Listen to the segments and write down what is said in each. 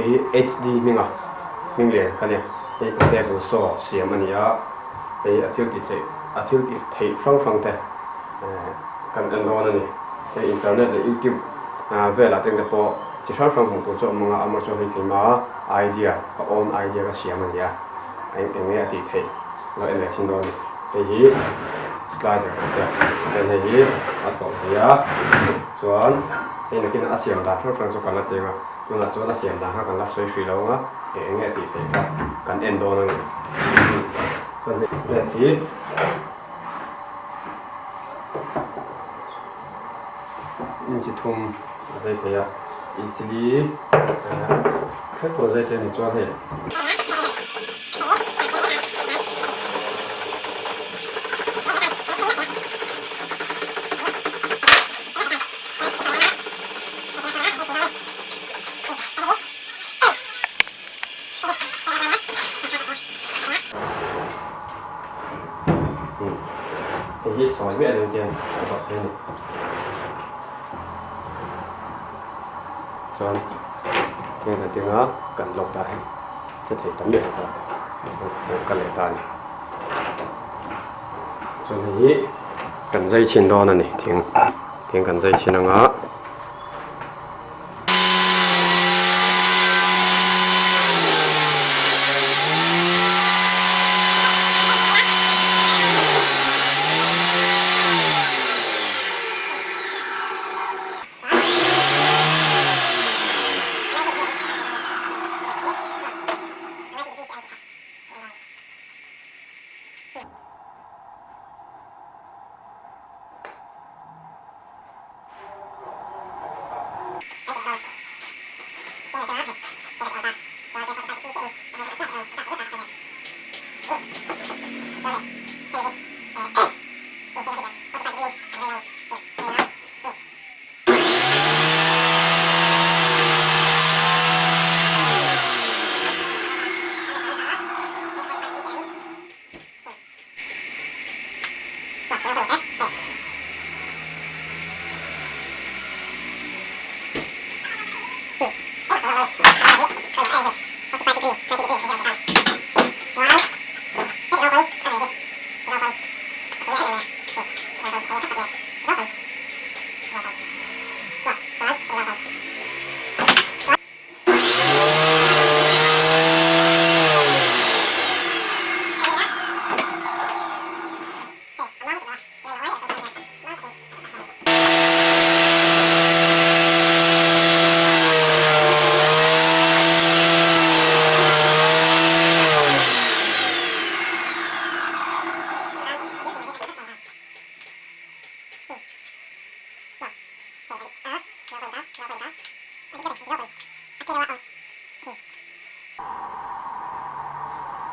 Hei hi HD hminga hming lian ka nia. Hei ka table saw siam a ni a, hei a thil tih theih a thil tih theih hrang hrang te kan en dawn a ni. Hei internet leh youtube velah te te pawh chi hrang hrang hmuh tur chu a awm ang a, amaherawhchu hei keima idea ka own idea ka siam a ni a, eng eng nge a tih theih lo en leh thin dawn a ni. Hei hi slider kan tia, then hei hi a tawh thei a, chuan hei nakin a siam dan hrang hrang chu kan la ti ang a. Tunah chuan a siam dan kha kan la sawi hrih lo ang a, eng eng nge tih theih kha kan en dawn a ni. Chuan hei plate hi inchi thum a zai thei a, inchi li thleng pawh a zai thei a ni chuan hei. Hei hi sawi miah lo hian a dawh thei a ni. Chuan heng kan tinga kan lawk ta hi che thei tam miah lo ta ka leh ta a ni. Chuan hei hi kan zai chhin dawn a ni thing thing kan zai chhin anga.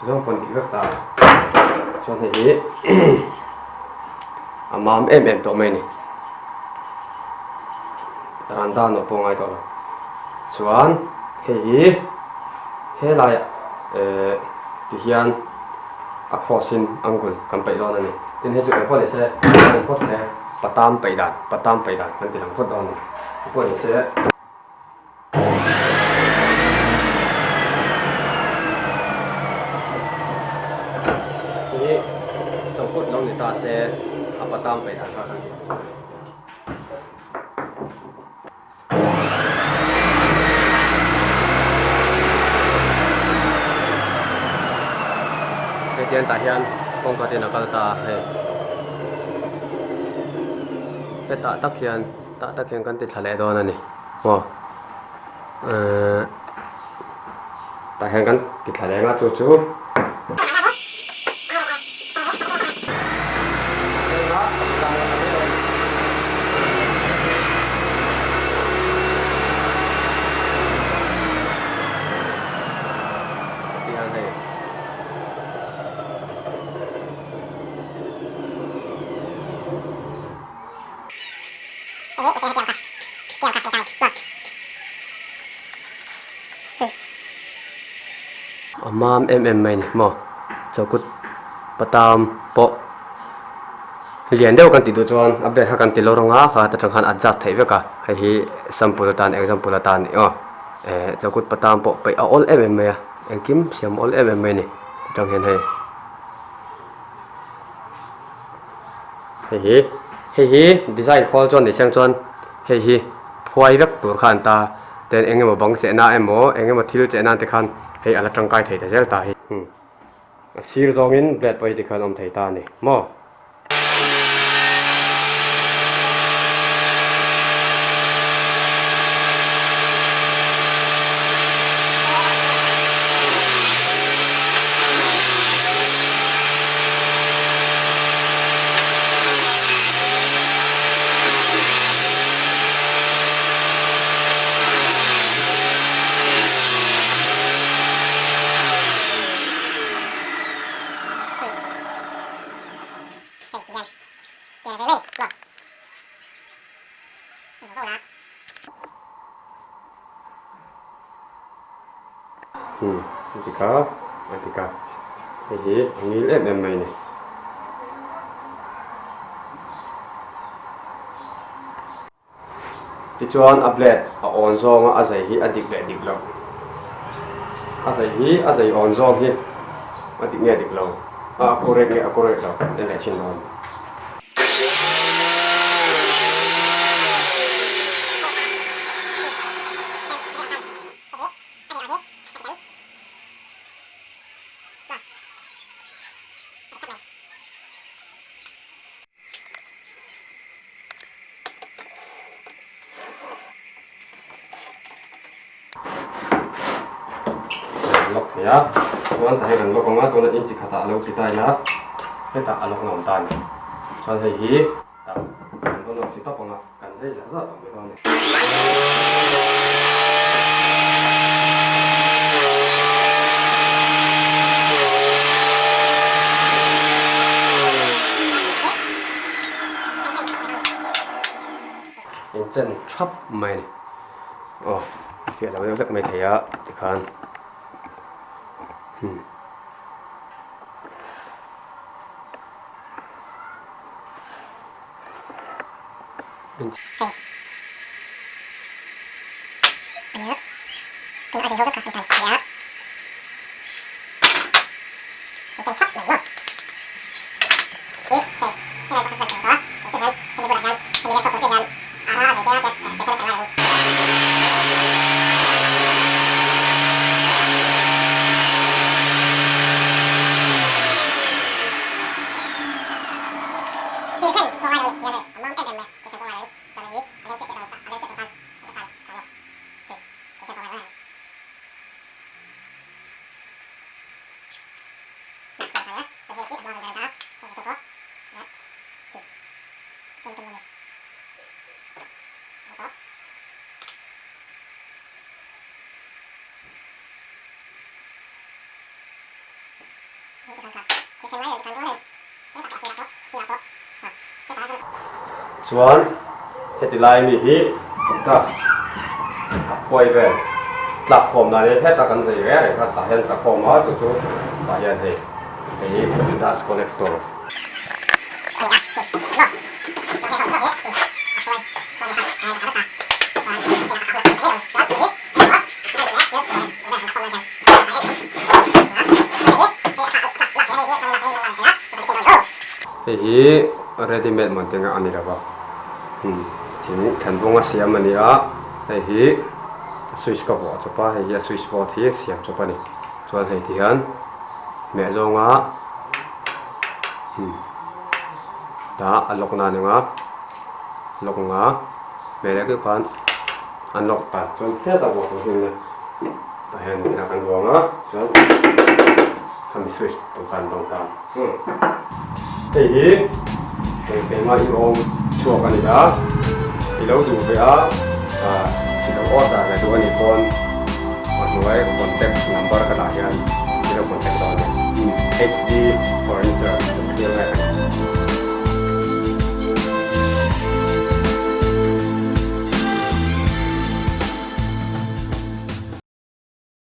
Zawng pawn dik vek ta chuan hei hi a mam em em tawh mai a ni veranda nawh pawh a ngai tawh lo chuan hei hi helaiah eh tihian a cross in angle kan paih dawn a ni tin hei chu engpawh ni se engpawh se patam paih dan patam paih dan kan ti lang phawt dawn a ni engpawh ni se. Hi chawkut lo ni ta se a patam paih dan kha kan ti. Hetiang tah hian kawngka ten a kal ta hei hetah tak hian tah tak hian kan ti thla leh dawn a ni maw ehh tah hian kan ti thla leh anga chu chu. A mam em em mai a ni maw chawkut patam pawh lian deuh kan tih duh chuan a bag kha kan ti lo rawng a kha ta tang khan adjust theih vek a hei hi sample atan example atan a ni aw. Eh chakut patam pawh peih a awl em em mai a engkim siam awl em em mai a ni atang hian hei hei hi hei hi design khawl chuan ni chiang chuan hei hi phuai vek tur kha an ta ten eng emaw bang chehna emaw eng emaw thil chehna te khan hei a la tangkai thei ta zel ta hi a sir zawngin blade pawh hi tikhan awm thei ta a ni maw. A dik a a dik a hei hi a ngil em em mai a ni. Tichuan a blade a awn zawnga a zai hi a dik leh dik lo. A zai hi a zai awn zawng hi a dik nge dik lo a accurate nge accurate lo en leh thin dawn. Lock thei a chuan tah hian kan lock ang a tuna inch khatah a lo ti ta ila hetah a lock na awm ta a ni chuan hei hi tah kan rawn awm si tawp ang a kan zai zah zah tawh mai dawn a ni. Inchen thap mai a ni. Aw a fiah lo deuh vek mai thei a tikhan hmm. Chuan heti lai mi hi dust a phuai vel tlak khawm dan hi heta kan zei reng reng kha tah hian tla khawm a chu chu tah hian hei hei hi dust collector. Hei hi ready made man te a ni lo va thing thlanvawng a siam a ni a hei hi switch ka vuah chawp a hei hi a switch board hi siam chawp a ni chuan hei ti hian hmeh zawnga tah a lock na anga lock anga hmeh leh deuh khan an lock ta chuan hetah vuah tur hi a ni tah hian ina kan vuang a chuan khami switch tur khan an dawng ta hei hi eng keimah i awm chhuak a ni a i lo duh ve a ah i lo order ve duh a nih pawn a hnuai contact number ka dah hian i lo contact dawn a ni HD furniture.